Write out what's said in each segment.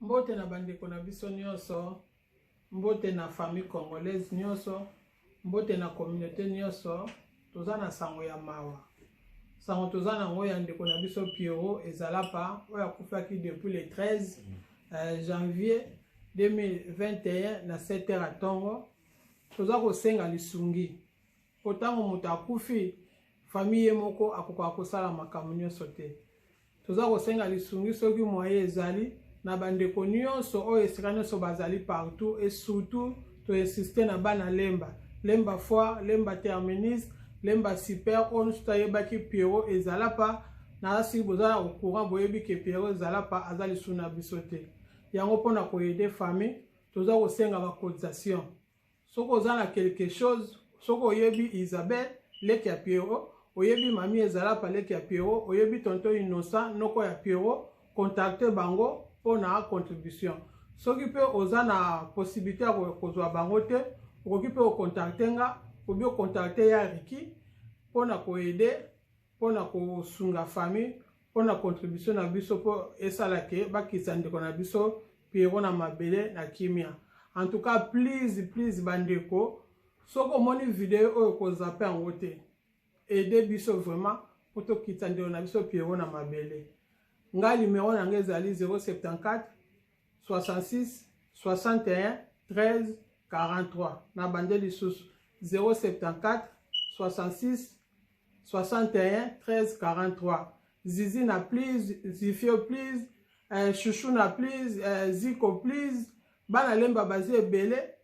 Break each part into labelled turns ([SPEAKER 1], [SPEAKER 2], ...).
[SPEAKER 1] Mbote na bandeko na biso nyonso, mbote na famille congolaise nyonso, mbote na communauté nyonso. Toza na sango ya mawa, sango toza nango ya ndeko na biso Pierrot Ezalapa oyo akufaki depuis le 13 janvier 2021 na 7 heures ya ntongo. Toza kosenga lisungi mpo ntango moto akufi, famille ye moko akokoka kosala makambo nyonso te. Toza kosenga lisungi soki moyen ezali na bandeko nyonso oyo esika nyonso bazali partout, et surtout to insister na bana Lemba, Lemba Foire, Lemba Terminus, Lemba Super, oyo nyonso toyebaki Pierrot Ezalapa. Naza siki boza au courant, boyebi ke Pierrot Ezalapa aza lisusu na biso te. Yango mpona koaider famille, toza kosenga ba cotisation. Soki oza na quelque chose, soki oyebi Isabelle leki ya Pierrot, oyebi mami Ezalapa leki ya Pierrot, oyebi tonton Innocent noko ya Pierrot, contacte bango mpona contribution. Soki mpe oza na possibilité ya kozwa bango te, okoki mpe ocontacte nga, obi ocontacte ya Ricky mpona koaider, mpona kosunga famille, mpona contribution na biso mpo esala ke bakisa ndeko na biso Pierrot na mabele na kimia. En tout cas, please, please bandeko, soki omoni video oyo kozape yango te, aide biso vraiment mpo tokita ndeko na biso Pierrot na mabele. Ngai numero na ngai ezali 074 66 61 13 43. Na bande lisusu 074 66 61 13 43. Zizi na please, Zifio please, Chouchou na please, Ziko please. Bana Lemba baza ebele,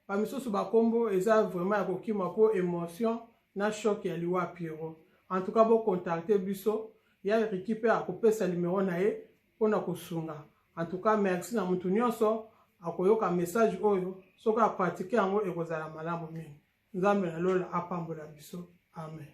[SPEAKER 1] ba misusu bakombo eza vraiment ya kokima po emotion na choc ya liwa Pierrot. En tout cas bo contacter biso, ya Ricky pe akopesa numero na ye pona kosunga. En tout cas merci na mutu nyonso akoyoka message oyo, soki apratiquer yango ekozala malamu mingi. Nzambe na lola apambola biso. Amen.